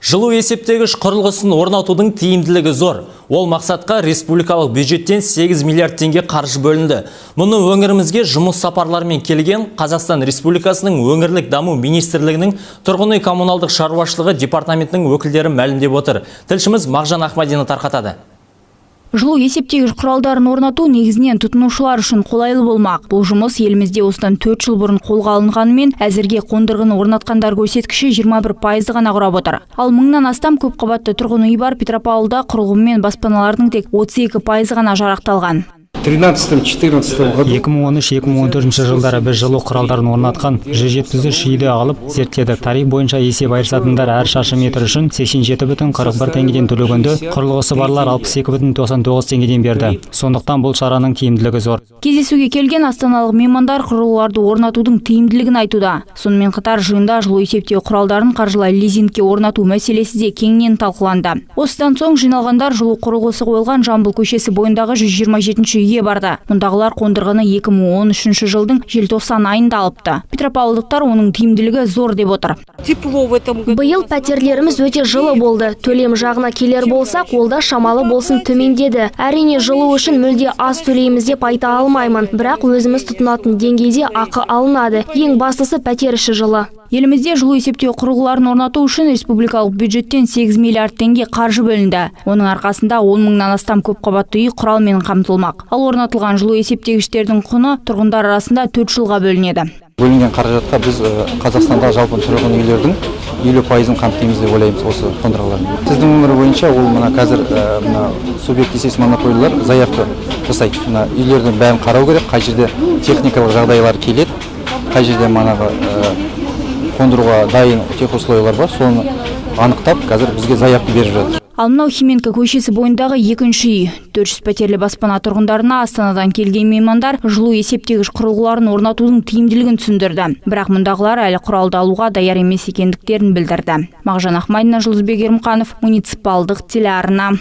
Жылу есептегіш құрылғысын орнатудың тиімділігі зор. Ол мақсатқа республикалық бюджеттен 8 миллиард теңге қаржы бөлінді. Мұны өңірімізге жұмыс сапарларымен келген Қазақстан Республикасының Өңірлік даму министрлігінің тұрғын үй коммуналдық шаруашылығы департаментінің өкілдері мәлімдеп отыр. Тілшіміз Мағжан Ахмадина тарқатады. Жылу есептегіш құралдарын орнату негізінен тұтынушылар үшін қолайлы болмақ. Бұл жұмыс елімізде осыдан 4 жыл бұрын қолға алынғанымен, әзірге қондырғыны орнатқандар көрсеткіші 21% ғана құрап отыр. Ал мыңнан астам көпқабатты тұрғын үй бар Петропавлда құрылғымен баспаналардың тек 32% ғана жарақталған. 13-14 году 2013-2014 жылдары біз жылу құралдарын орнатқан 173 үйді алып зерттедік. Тариф бойынша есеп айырысатындар әр шаршы метр үшін 87,41 теңгеден төлегенде, құрылғысы барлар 62,99 теңгеден берді. Сондықтан бұл шараның тиімділігі зор. Кездесуге келген астаналық меймандар құрылғыларды орнатудың тиімділігін айтуда. Сонымен қатар жиында жылу есептеу құралдарын қаржылай лизингке орнату мәселесі де кеңінен талқыланды. Осыдан соң жиналғандар жылу құрылғысы қойылған Жамбыл көшесі бойындағы 127 үйге барды. Мұндағылар қондырғыны 2013 жылдың желтоқсан айында алыпты. Петропавлдықтар оның тиімділігі зор деп отыр. Тепло в этом году. Биыл пәтерлеріміз өте жылы болды. Төлем жағына келер болсақ, ол да шамалы болсын төмендеді. Әрине, жылу үшін мүлде аз төлейміз деп айта алмаймын. Бірақ өзіміз тұтынатын деңгейде ақы алынады. Ең бастысы, пәтер іші жылы. Елімізде жылу есептеу құрылғыларын орнату үшін республикалық бюджеттен 8 миллиард теңге қаржы бөлінді. Оның арқасында 10 мыңнан астам көпқабатты үй құралмен қамтылмақ. Ал орнатылған жылу есептегіштердің құны тұрғындар арасында 4 жылға бөлінеді. Бөлінген қаражатқа біз Қазақстанда жалпы тұрғын үйлердің 50%-ын қамтимыз деп ойлаймыз осы қондырғылармен. Сіздің өңір бойынша ол мына қазір мына субъект монополиялар заявка жасайды. Мына үйлердің бәрін қарау керек, қай жерде техникалық жағдайлар келеді, қай жерде манағы қондыруға дайын техусловиялар бар, соны анықтап қазір бізге заявка беріп жатыр. Ал мынау Хименко көшесі бойындағы екінші үй. 400 пәтерлі баспана тұрғындарына Астанадан келген меймандар жылу есептегіш құрылғыларын орнатудың тиімділігін түсіндірді. Бірақ мұндағылар әлі құралды алуға даяр емес екендіктерін білдірді. Мағжан Ахмадина, Жұлдызбек Ермұқанов, муниципалдық телеарна.